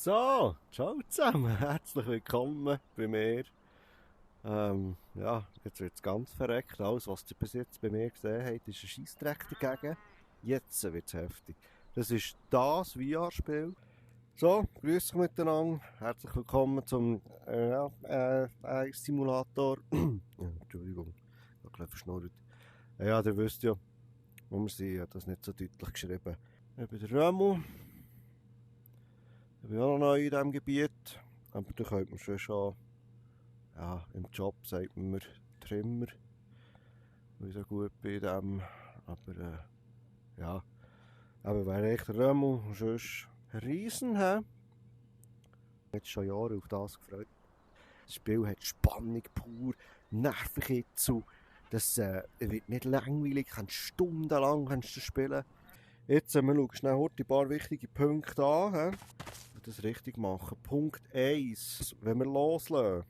So, ciao zusammen, herzlich willkommen bei mir. Ja, jetzt wird es ganz verreckt. Alles, was ihr bis jetzt bei mir gesehen habt, ist ein Scheissdreck dagegen. Jetzt wird es heftig. Das ist das VR-Spiel. So, grüß euch miteinander. Herzlich willkommen zum Simulator. Ja, Entschuldigung, ich habe ein bisschen verschnurrt. Ja, ihr wisst ja, wo wir sind. Ich habe das nicht so deutlich geschrieben. Ich bin der Römu. Ich bin auch noch neu in diesem Gebiet. Aber da könnte man schon, ja, im Job sagt man mir Trimmer, weil ich so gut bin in dem. Aber ja, aber wäre echt der Römu und sonst Riesen, hä? Ich habe jetzt schon Jahre auf das gefreut. Das Spiel hat Spannung pur, nervig jetzt zu. Das wird nicht langweilig, kannst stundenlang kannst du spielen. Jetzt wir schauen schnell heute ein paar wichtige Punkte an. He? Das richtig machen. Punkt 1. Wenn wir loslassen,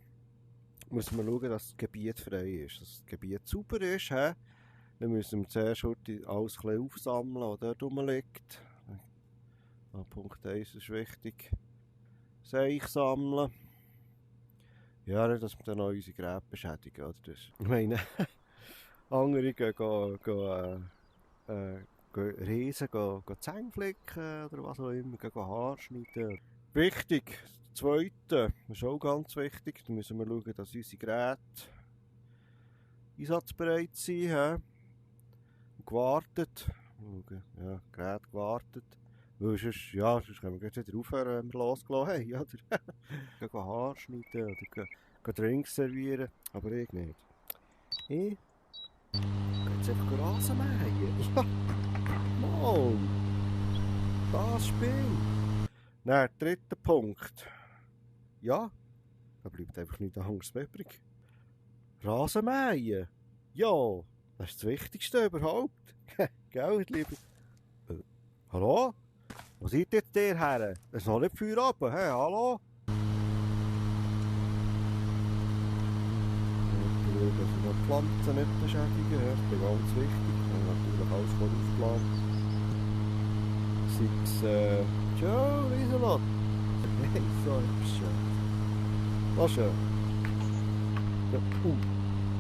müssen wir schauen, dass das Gebiet frei ist. Dass das Gebiet sauber ist. He? Dann müssen wir zuerst heute alles ein bisschen aufsammeln, was dort rumliegt. Punkt 1 ist wichtig. Seich sammeln. Ja, nicht, dass wir dann noch unsere Gräber beschädigen. Oder das. Ich meine, andere gehen Riesen, gehen Zähne flicken oder was auch immer, gehen Haare schneiden. Wichtig, das Zweite, das ist auch ganz wichtig, da müssen wir schauen, dass unsere Geräte einsatzbereit sind. He? Und gewartet. Schauen, ja, Gerät gewartet. Weil sonst können wir wieder aufhören, wenn wir losgelassen haben. Oder gehen Haare schneiden oder gehen Drinks servieren. Aber ich nicht. Ich gehe jetzt einfach Rasen mähen. Ja, mal. Das Spiel. Dann, dritter Punkt. Ja, da bleibt einfach nichts anderes übrig. Rasen mähen. Ja, das ist das Wichtigste überhaupt. Gell, liebe... Hallo? Wo seid jetzt ihr her? Es ist noch nicht Feuer runter, hey, hallo? Dass wir noch die Pflanzen nicht beschädigen, das ist ganz wichtig. Wir haben natürlich alles vorausgeplant. Sei es, ciao, Lieselot. Hey, so schön. Was schön.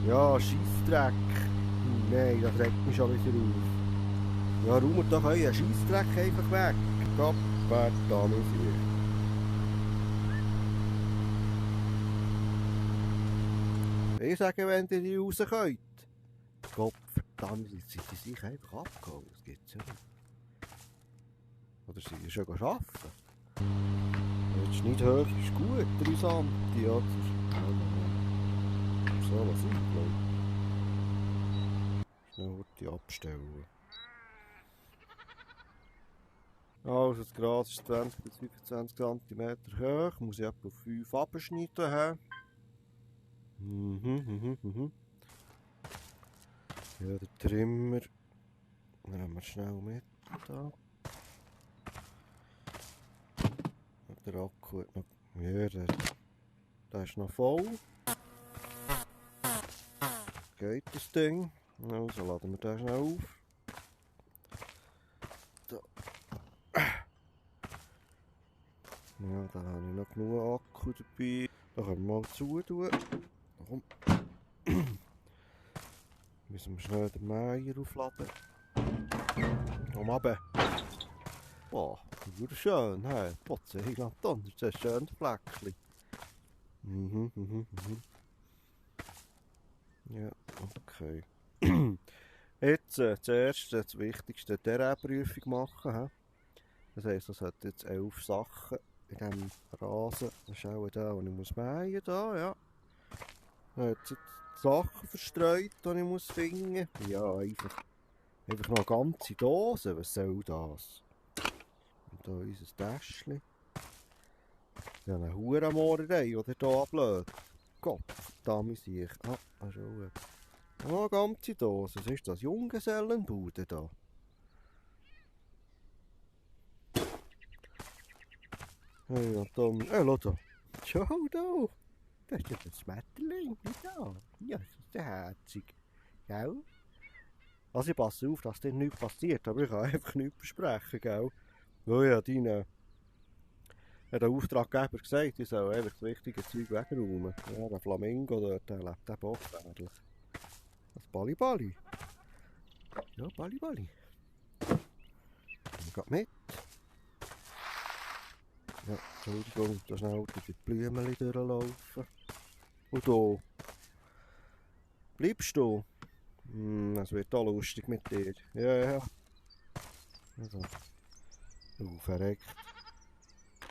Ja, Scheissdreck. Nein, das regt mich schon wieder auf. Ja, räumt doch euren Scheissdreck einfach weg. Gott, verdammt hier. Ich sage, wenn ihr die raus könnt. Gott, verdammt, jetzt sind die sich einfach abgehauen. Das gibt's ja nicht. Oder sind die schon arbeiten? Jetzt nicht hoch, ist gut, 3 Santi, ja. So, was ist glaube ich. Schnell die abstellen. Also das Gras ist 20 bis 25 cm hoch, muss ich etwa auf 5 abschneiden haben. Ja, der Trimmer nehmen wir schnell mit da. Der Akku hat noch... Ja, der ist noch voll. Geht das Ding. Also laden wir den schnell auf. Da. Ja, da habe ich noch genug Akku dabei. Da können wir mal zutun. Komm. Müssen wir schnell den Mäher aufladen. Komm runter. Boah, wunderschön, hey. Potze, ich glaube, das ist ein schönes Fleckchen. Ja, okay. Jetzt zuerst das Wichtigste, die Terrainprüfung machen. He? Das heisst, es hat jetzt 11 Sachen in diesem Rasen. Das ist auch da, wo ich muss mähen, da, ja. Jetzt Sachen verstreut, die ich muss finden. Ja, einfach noch eine ganze Dose, was soll das? Und da unser Täschchen. Ja, eine Hurenmorderei, die der hier ablöst. Gott, verdammt sich. Ah, schon. Oh, eine ganze Dose. Was ist das? Junggesellenbude da? Hey, und dann... schau da. Schau da. Das ist ja das Schmetterling. Da. Ja, das ist ja herzig. Gell? Also ich passe auf, dass dir nichts passiert, aber ich kann einfach nichts versprechen, gell? Weil ja hat der Auftraggeber gesagt, ich soll einfach das wichtige Zeug wegräumen. Ja, der Flamingo dort, der lebt eben auch gefährlich. Das Bali-Bali. Ja, Bali-Bali. Geht mit. Ja, Entschuldigung, da schnell durch die Blümchen durchlaufen. Und du? Bleibst du? Es wird auch lustig mit dir. Ja, ja. Also. Verreckt.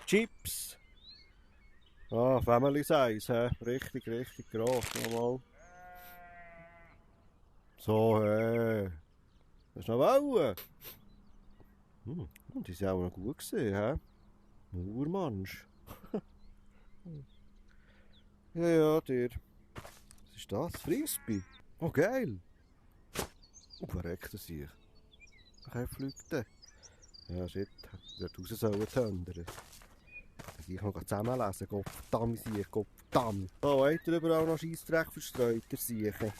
Chips! Ah, Family Size, hä? Richtig, richtig gross. Nochmal. So, das ist noch Wellen. Die sind auch noch gut gewesen, hä? Urmensch. Ja, ja, dir. Was ist das? Frisbee? Oh, geil! Oh, verreckt das hier. Kein Flügte. Ja, shit. Dort raus sollen thundern. Ich kann noch zusammenlesen. Gottverdammt, sieh, Gottverdammt. Oh, habt ihr überall noch Scheissdreck verstreut, ihr Siechen?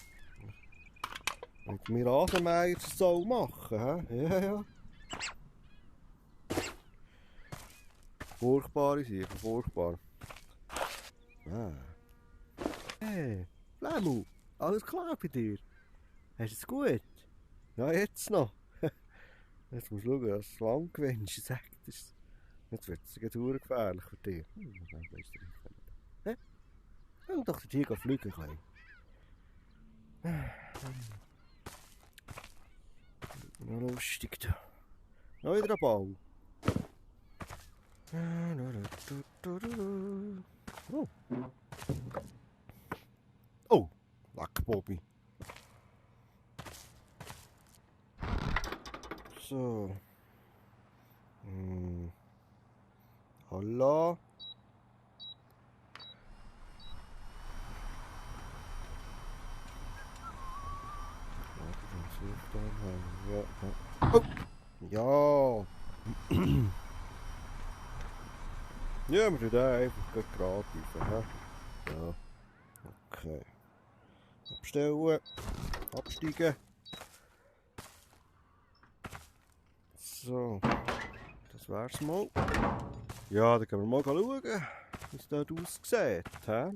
Wollt ihr mir Rasenmäher so machen, hä? Ja, ja. Furchtbare Siechen, furchtbar. Ah. Hey, Flemmu, alles klar bei dir? Hast du es gut? Ja, jetzt noch. Jetzt musst du schauen, dass du lang gewinnst, ich sag das. Jetzt wird es gefährlich für dich. Hä? Lass doch den Tiger fliegen ein bisschen. Noch lustig da. Noch wieder ein Ball. Oh. Oh, leck Bobby. So. Hallo. Oh. Ja. Ja, wir tun den einfach gratis. Ja. Okay. Abstellen. Absteigen. So. Das wär's mal. Ja, dann können wir mal schauen, wie es dort aussieht. Hä?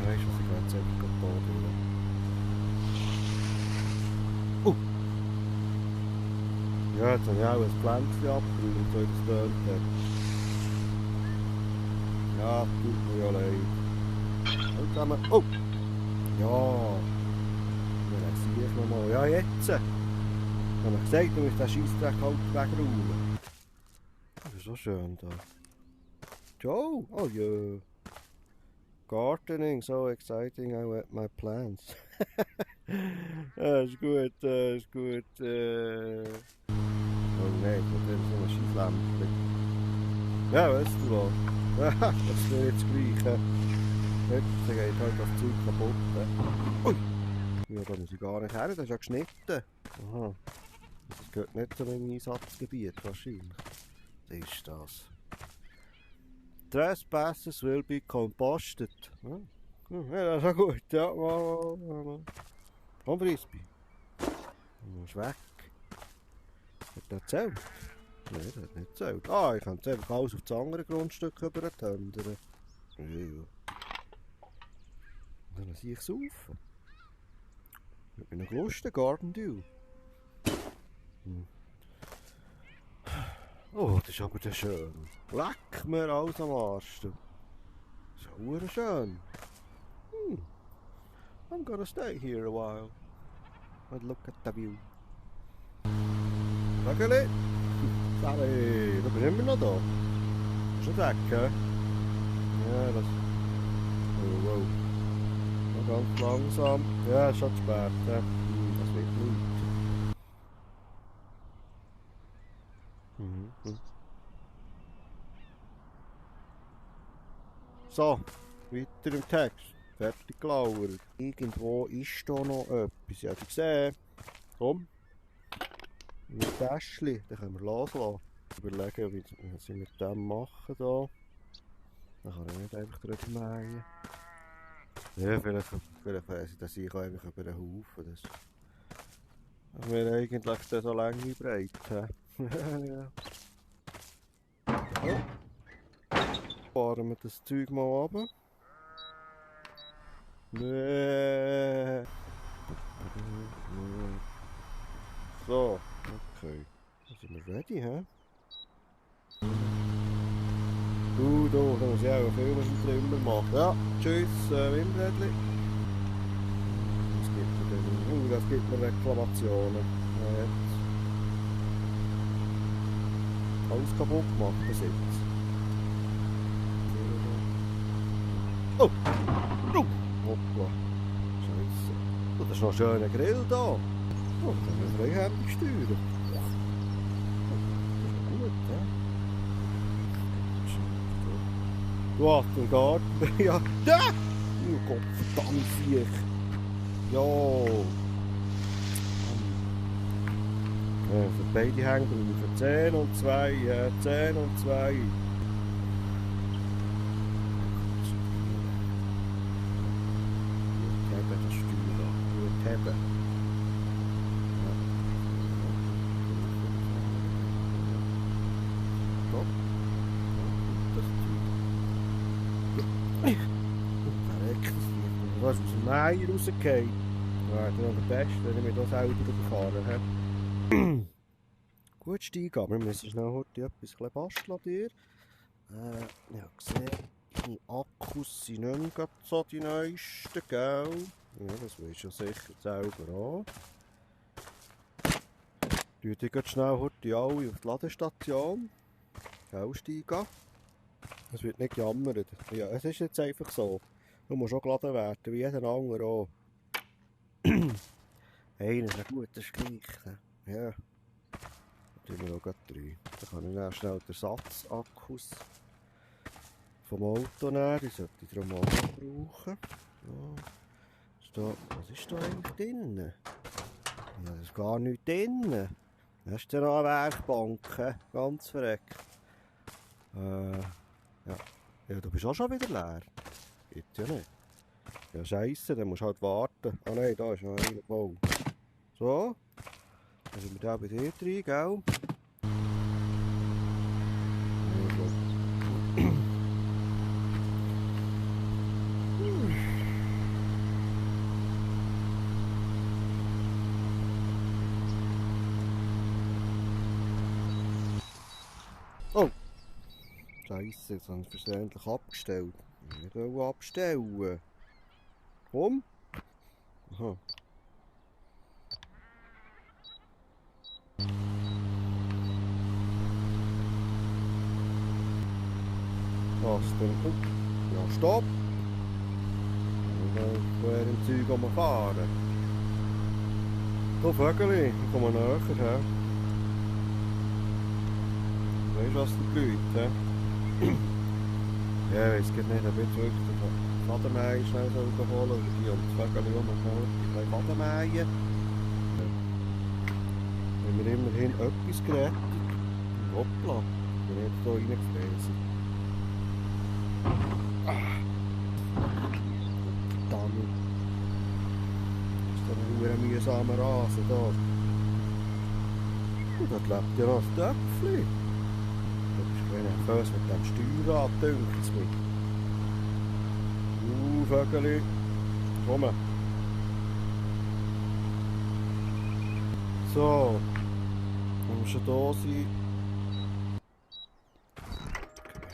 Weißt du, was ich jetzt einfach da durch. Ja, jetzt habe ich auch ein Pflänzchen abgeräumt, so wie das tönt hat. Ja, tut mir ja leid. Und dann oh! Ja! Dann sehe ich nochmal. Ja, jetzt! Ich habe gesagt, du musst den Scheissdreck halt wegräumen. Das ist so schön da. Joe! Oh ja! Gardening, so exciting, I wet my plants. Ist gut, ist gut. Oh nein, ich will so eine Scheisslampe. Ja, weißt du was? Das ist nicht das Gleiche. Jetzt geht halt das Zeug kaputt. Ui! Ja, da muss ich gar nicht her, das ist ja geschnitten. Aha. Das gehört nicht zu meinem Einsatzgebiet wahrscheinlich. Was ist das? Trespassers will be composted. Ja, das ist ja gut. Ja, mal. Komm, Frisbee. Du musst weg. Hat der erzählt? Nein, der hat nicht erzählt. Ah, ich kann jetzt einfach alles auf das andere Grundstück übertendern. Ja. Und dann sehe ich es saufen. Mit meiner grössten Garden Dew. Oh, das ist aber der schön. Leck mir alles am Arsch. Das ist auch schön. I'm gonna stay here a while. And look at the view. Vögeli! Sally, du bist immer noch da. Ist nicht weg, hä? Ja, das... Oh, wow. Noch ganz langsam. Ja, ist schon zu spät, hä? Das wird nicht. So, weiter im Text. Fertig gelauert. Irgendwo ist da noch etwas. Ja, gesehen. Komm. Ein Täschchen, den können wir loslassen. Überlegen, wie sie mit dem machen da. Dann kann ich nicht einfach drüber mähen. Ja, vielleicht weiss ich, dass ich einfach über den Haufen. Das wäre eigentlich so lange breit. Ja. Fahren wir das Zeug mal runter. Nee. So, okay. Dann sind wir ready, hä? Da muss ich auch einen Film aus dem Trimmer machen. Ja, tschüss, Windrädli. Das gibt mir Reklamationen. Ja, jetzt. Alles kaputt gemacht bis jetzt. Oh! Oh! Hoppla. Scheiße. Oh, das ist noch ein schöner Grill da. Oh, da können wir freihändig steuern. Das ist gut, ja. Du hast den Garten. Ja, da! Oh Gott, verdammt Viech. Ja. Für beide Hänge brauchen 10 und 2, 10 und 2. Gut haben, das Steuer. Gut haben. Stopp. Das Zeug. Verreckt das Licht. Was aus dem Meier rausgeht. Ja, das ist noch der Beste, wenn ich mir das selber überfahren habe. Gut steigen, wir müssen schnell heute etwas basteln dir. Ich habe gesehen, die Akkus sind nicht mehr so die neuesten, gell? Ja, das weisst du sicher selber auch. Die gehen schnell heute alle auf die Ladestation. Gell, steigen. Es wird nicht gejammert. Ja, es ist jetzt einfach so. Du musst auch geladen werden, wie jeder andere auch. Einer ist gut, das ist gleich. Ja. Da tun wir auch 3. Da kann ich dann schnell den Ersatzakkus vom Auto nehmen. Die sollte ich darum auch noch brauchen. Ja. Was ist da eigentlich drin? Ja, da ist gar nichts drin. Da ist ja noch eine Werkbank, ganz verreckt. Ja. Ja, du bist auch schon wieder leer. Geht ja nicht. Ja, scheisse, dann musst du halt warten. Ah nein, da ist noch einer. Wow. So. Dann sind wir da bei dir drin, gell? Oh! Scheisse, jetzt habe ich versehentlich abgestellt. Ich will abstellen. Komm! Aha. Was denn? Ja, stopp! Ich will im Zeug fahren. So, Vögeli, ich komme näher. He? Weißt du, was die Leute? Ja, ich weiß nicht, ob jetzt wirklich den Fadenmeier schnell holen oder die und das Vögeli schnell die kleinen Fadenmeier. Wenn wir immerhin etwas gerettet. Hoppla, ich bin jetzt hier reingefräst. Verdammt. Das ist doch ein mühsamer Rasen da. Und dort lebt ja noch ein Töpfchen. Du bist ein nervös mit dem Steuerrad, dünkt es mich. Vögeli. Komm. So. Wenn wir schon da sind.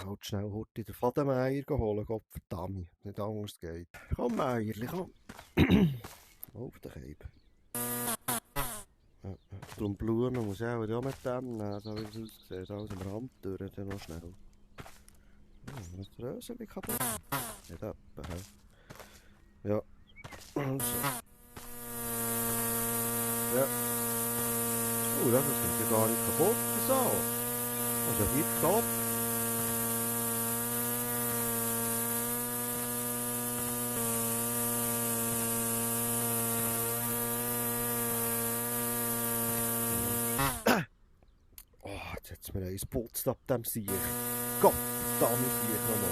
Halt schnell heute den Fadenmeier holen, Gott verdammt, nicht anders geht. Komm Meierli, komm. Auf den Keib. Darum Blumen muss ich auch mit dem nehmen, so wie es aussieht. Alles am Rand durch, dann noch schnell. Das Röseli kaputt. Nicht etwa, he? Ja. Also. Ja. Oh, das ist ja gar nicht kaputt, so. Also hier top. Jetzt mir eins putzt ab dem Sieg. Gott, da muss ich nochmal.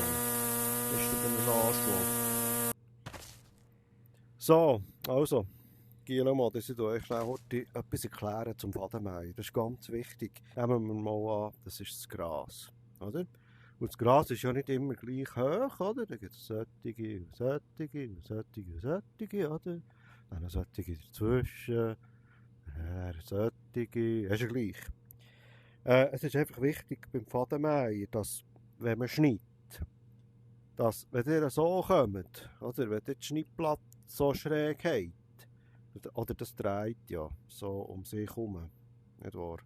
Das ist doch ein Anschlag. So, also. Gielo mal, dass ich euch heute etwas erklären zum Fadenmeier. Das ist ganz wichtig. Nehmen wir mal an, das ist das Gras. oder? Und das Gras ist ja nicht immer gleich hoch, oder? Da gibt es solche und solche und solche und solche, oder? Dann solche dazwischen, solche, ist ja gleich. Es ist einfach wichtig beim Fadenmähen, dass, wenn man schneidet, dass, wenn ihr so kommt, oder wenn ihr das Schnittblatt so schräg habt, oder das dreht ja so um sich herum, nicht wahr?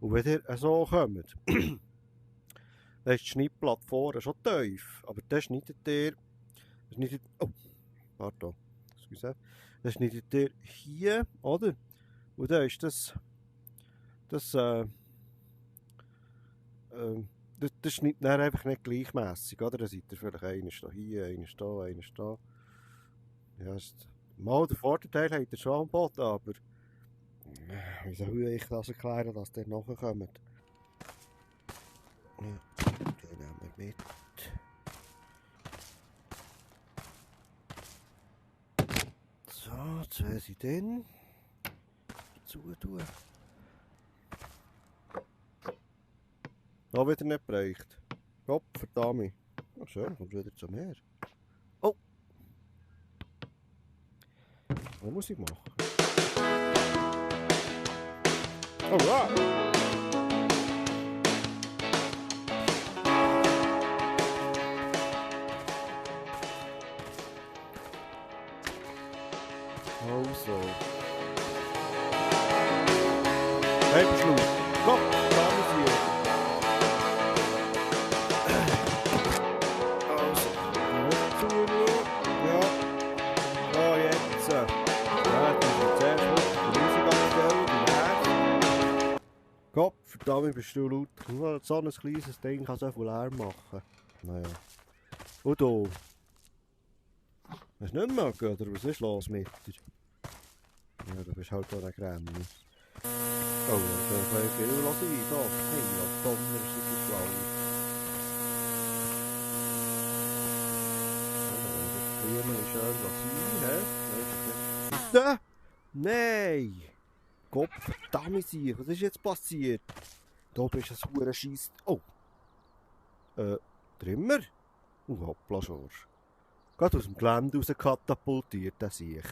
Und wenn ihr so kommt, dann ist das Schnittblatt vorne schon tief, aber dann schneidet, oh, pardon, excuse, dann schneidet ihr hier, oder? Und dann ist das schneidet dann einfach nicht gleichmässig, oder? Dann seid ihr vielleicht einer hier, einer da, einer da. Ja, mal der Vorteil habt ihr schon am Boden, aber wie soll ich das erklären, dass ihr nachkommt? Ja, den nehmen wir mit. So, zwei sind drin. Zutun. Noch wieder nicht bereicht. Hopp, verdammt. Oh, schön, kommt wieder zum Meer. Oh! Was muss ich machen? Alright! Also. Hey, Beschluss. Komm, da ist hier. Also, zuschauen. Ja. Oh, jetzt. Ja, das ist jetzt erst die Musik abstellen, die Nerven. Gott, verdammt, bist du laut. So ein kleines Ding kann so viel Lärm machen. Naja. Und du? Hast du nicht mögen, oder was ist los mit dir? Ja, du bist halt auch ein Grämli. Oh, da kann ich viel sein. Da, hey, ja, Donner ist das blau. Ja, das Blumen ist schön was sein, hä? Nein! Gott, verdammt sich, was ist jetzt passiert? Da bist du ein verdammter Scheiss. Oh! Trimmer? Hoppla, Schorsch. Gerade aus dem Gelände raus katapultiert, der sich.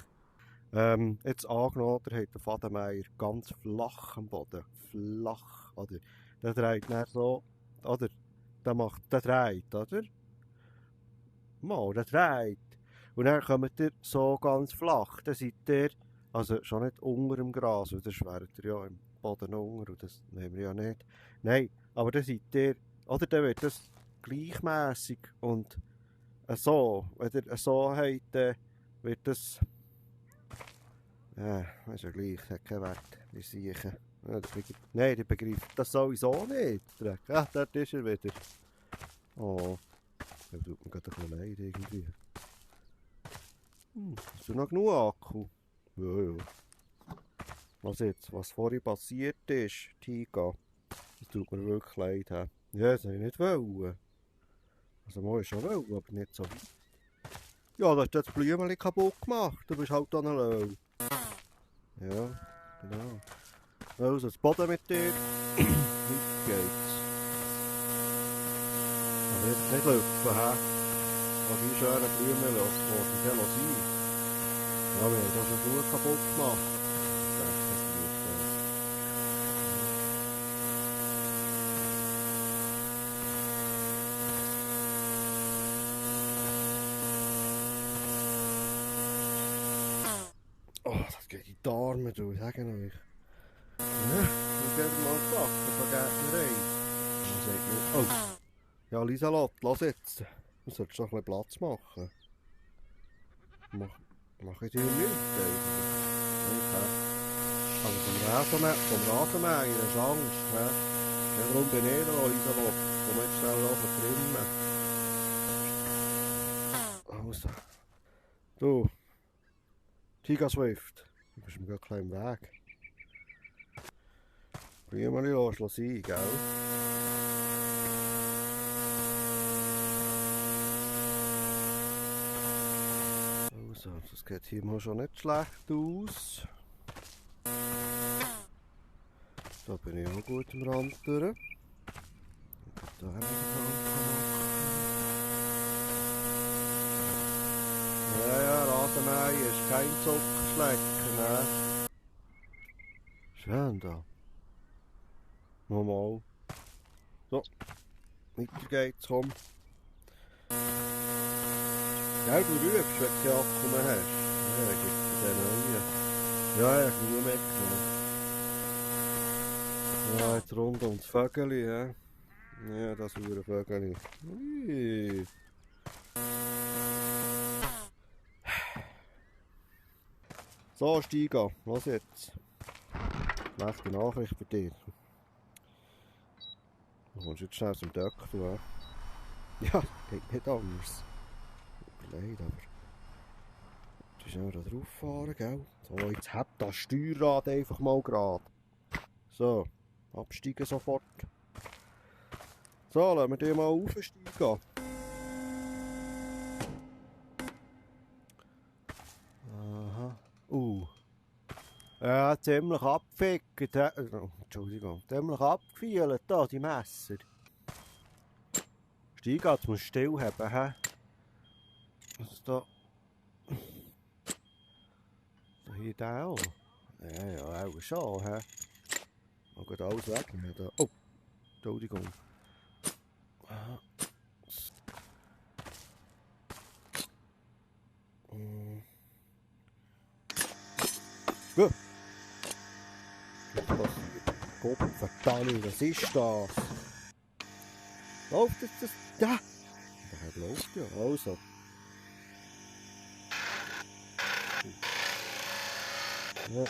Jetzt angenommen, der hat den Fadenmeier ganz flach am Boden. Flach, oder? Der dreht dann so, oder? Der dreht, oder? Mal, der dreht. Und dann kommt ihr so ganz flach. Dann seid ihr, also schon nicht unter dem Gras, weil das wäret ihr ja im Boden unter, und das nehmen wir ja nicht. Nein, aber dann seid ihr, oder? Dann wird das gleichmässig und so, wenn ihr so habt, dann wird das... Ja, das ist ja gleich, das hat keinen Wert, wie sicher. Ja, nein, die begreift das sowieso nicht. Ja, dort ist er wieder. Oh, da tut mir gerade ein bisschen leid irgendwie. Hast du noch genug Akku? Ja, ja. Was jetzt, was vorhin passiert ist, Tiga, das tut mir wirklich leid. He. Ja, das wollte ich nicht wollen. Also mal schon wollen, aber nicht so weit. Ja, da hast du das Blümchen kaputt gemacht, du bist halt auch noch low. Ja, genau. Also, das Boden mit dir. Weiter geht's. Aber jetzt nicht laufen, hä? Aber die schönen Blumen lassen, die ja noch sein. Ja, wir haben da schon gut kaputt gemacht. Das ist echt gut, oh, das geht in die Arme, du, ich sage euch. Ja, ich werde mal Sachen von Gärtnerei. Und dann sagt mir, oh, ja, Lieselot, lass jetzt. Du solltest doch ein bisschen Platz machen. Mach ich dir nichts, eigentlich. Also vom Rasenmäher hast du Angst, hä? Ja, darum bin ich da, Lieselot. Komm jetzt schnell trimmen. Also. Du, Tiga Swift, du bist mir gerade ein bisschen im Weg. Blümchen lass sein, gell? Also, das geht hier mal schon nicht schlecht aus. Da bin ich auch gut am Rand durch. Da haben wir den Anfang. Ja, ja, Rasenmähen ist kein Zuckerschlecken, ne? Schön da. Nochmal. So, weiter geht's, komm. Ja, du rübst, wenn du die Akku mehr hast. Ja, gibt es den neuen. Ja, ich habe nur mitgenommen. Ja, jetzt rund ums Vögeli, ja. Ja, das ist Vögeli. Ui. So, Steiger, los jetzt. Schlechte Nachricht für dich. Du kommst jetzt schnell zum Döckel, ja. Ja, geht nicht anders. Leid, aber... Du schnell da drauf fahren, gell? So, jetzt hat das Steuerrad einfach mal gerade. So, absteigen sofort. So, lassen wir den mal aufsteigen. Aha. Ja, ziemlich abgefickt. Entschuldigung. Ziemlich abgefielt da, die Messer. Steigen, jetzt musst du still haben, hä? Was da? Da hier der auch. Ja, ja, auch schon, hä? Man geht alles wegnehmen da. Oh, Entschuldigung. Aha. Gut. Was passiert? Gott verdammt, was ist das? Läuft jetzt das? Ja! Der läuft ja, also. Ja.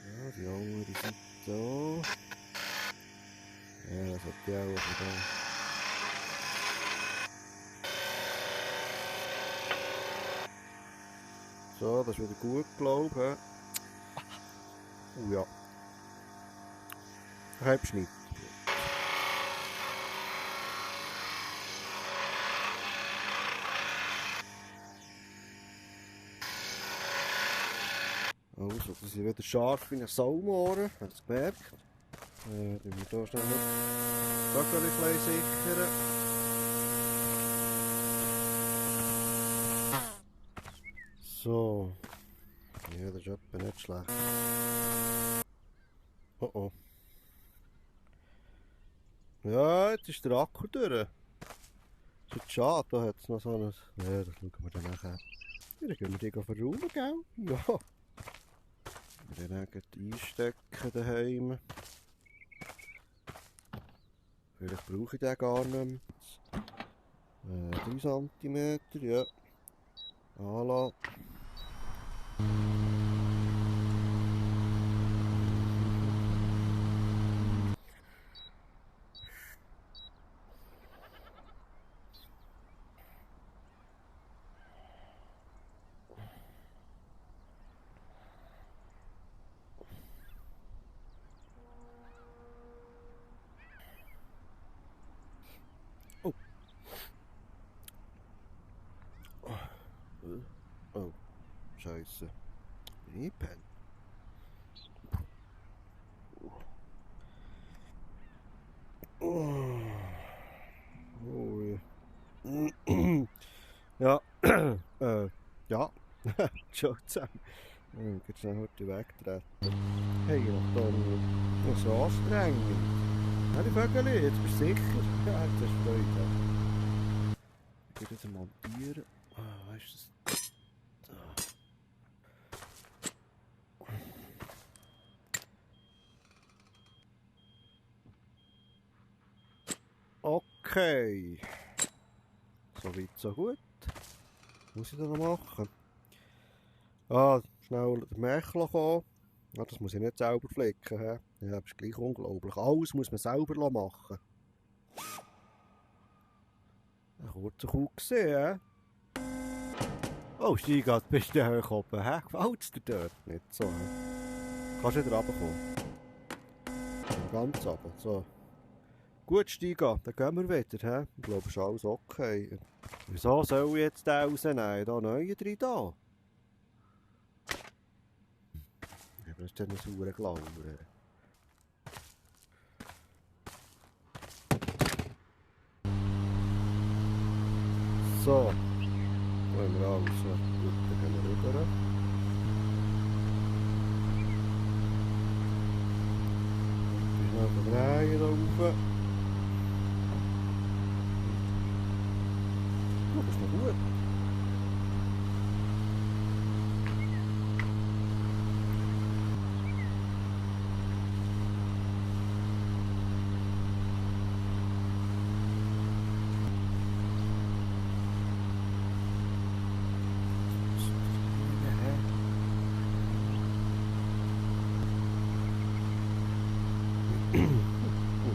Ja, die andere Seite da. Ja, das hat die auch da. So, das ist wieder gut, glaube ich. Oh ja. Halbschnitt. Also, das ist wieder scharf wie ein Saumohren. Hast du es gemerkt? Dann wir hier schnell das Gackerli sichern. So. Ja, das ist etwa nicht schlecht. Oh oh. Ja, jetzt ist der Akku durch. Das ist schade, da hat es noch so ein... Ja, das schauen wir dann nachher. Ja, dann gehen wir die verräumen, gell? Ja. Wir dann einstecken daheim. Vielleicht brauche ich den gar nicht mehr. 3 cm, ja. Anlassen. Oh. Oh. Scheiße. Bin ich pennt? Oh. Ja. Ja. Ciao zusammen. Ich kann schnell heute wegtreten. Hey, noch da noch so anstrengend. Hey, Vögeli, jetzt bist du sicher? Ja, jetzt hast du Freude. Ich will das montieren. Ah, weißt du das? Okay. So weit, so gut. Was muss ich da noch machen? Ah, schnell der Mechler kommen. Ja, das muss ich nicht selber flicken. He? Ja, das ist gleich unglaublich. Alles muss man selber machen. Ein kurzer Kuh gesehen, he? Oh, Steigat, bist du hoch oben, hä? Gefällt es dir dort nicht so? He? Kannst du wieder runterkommen? Ganz runter, so. Gut, Steigat, dann gehen wir wieder, hä? Ich glaube, ist alles okay. Wieso soll ich jetzt den rausnehmen? Da neue drin da? Das ist dann ein saurer Glaube. So, da haben wir alles. Gut, dann gehen wir rüber. Noch draaien da oben. Oh, dat is nog goed.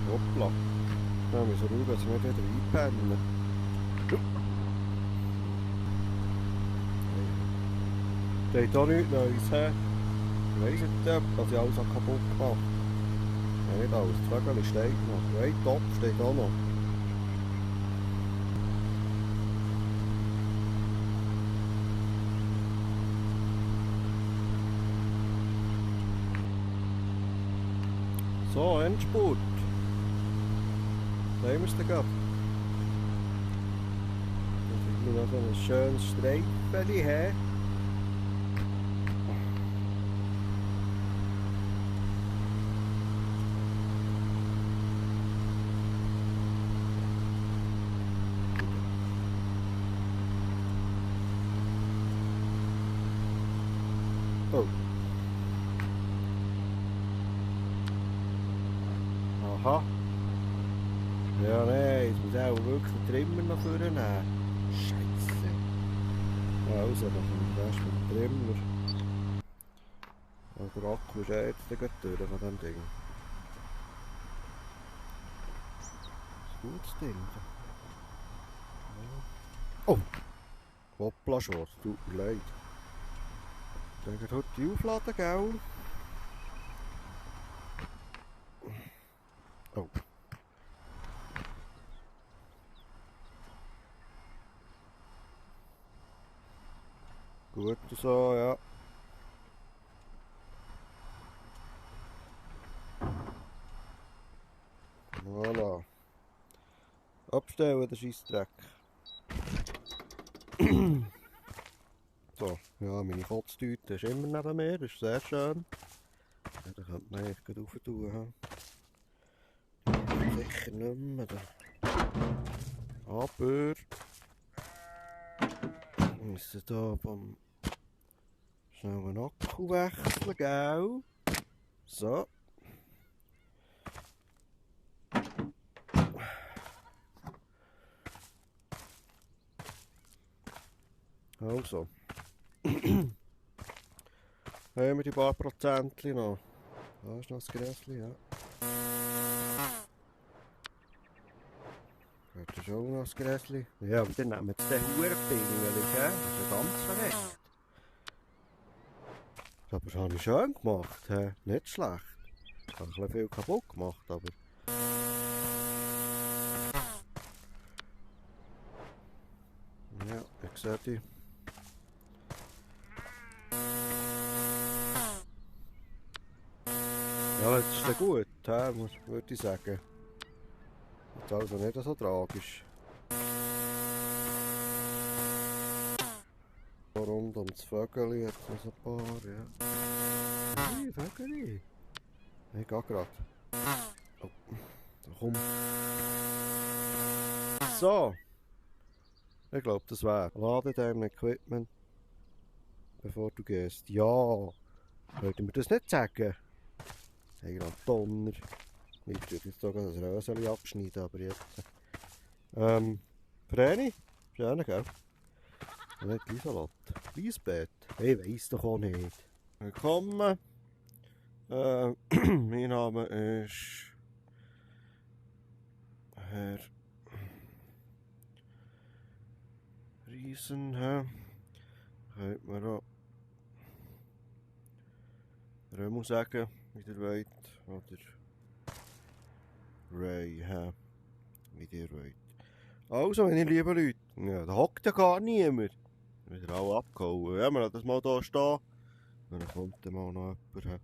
Hoppla. Nou, we zullen dat ze net even einpennen. Steht da nichts Neues, hä? Ich weiss nicht, dass ich alles kaputt gemacht. Ja, nicht alles. Das Vögel steht noch. Ein Topf steht auch noch. So, Endspurt. Da haben wir es dann gerade. Da haben wir noch so ein schönes Streifchen, hä? Oh. Aha. Ja, nee, jetzt muss ich auch wirklich den Trimmer noch vornehmen. Scheisse. Also, dann kommt der Rest mit dem Trimmer. Ja, der Akku ist ja jetzt durch von diesem Ding. Das ist ein gutes Ding. Oh! Hoppla schon, tut mir leid. Dann geht heute die aufladen, gell? Oh. Gut so, ja. Voilà. Abstellen, der Scheissdreck. So, ja, meine Kotztüte ist immer neben mir, das ist sehr schön. Ja, da könnte man eigentlich gut rauf tun. Sicher nicht mehr. Aber wir müssen hier beim schnell einen Akku wechseln, gell? So. Also. Haben wir die paar Prozentchen noch? Da ist noch das Gräschen, ja. Das ist auch noch das Gräschen. Ja, aber dann nehmen wir jetzt den Hurenpingel, gell? Das ist ja ganz verreckt. Aber das habe ich schön gemacht, he? Nicht schlecht. Ich habe ein bisschen viel kaputt gemacht, aber... Ja, ich sehe die. Ja, jetzt ist der gut, würde ich sagen. Jetzt also nicht so tragisch. Rund um das Vögel jetzt noch so ein paar, ja. Hey, Vögel! Ich gehe gerade. Oh, da komm. So! Ich glaube, das wäre. Lade dein Equipment, bevor du gehst. Ja! Könnt ihr mir das nicht sagen? Hey, Donner. Ich würde jetzt sogar das Röseli abschneiden, aber jetzt. Vreni? Schön, gell? Nicht Lieselotte. Liesbeth? Ich weiss doch auch nicht. Willkommen. Mein Name ist Herr Riesen. Könnt mir auch Römu sagen, wie ihr wollt. Oder Ray, wie ihr wollt. Also, meine lieben Leute, ja, da hockt ja gar niemand. Wieder alle abgehauen. Ja, wir lassen das mal hier stehen. Und dann kommt dann mal noch jemand.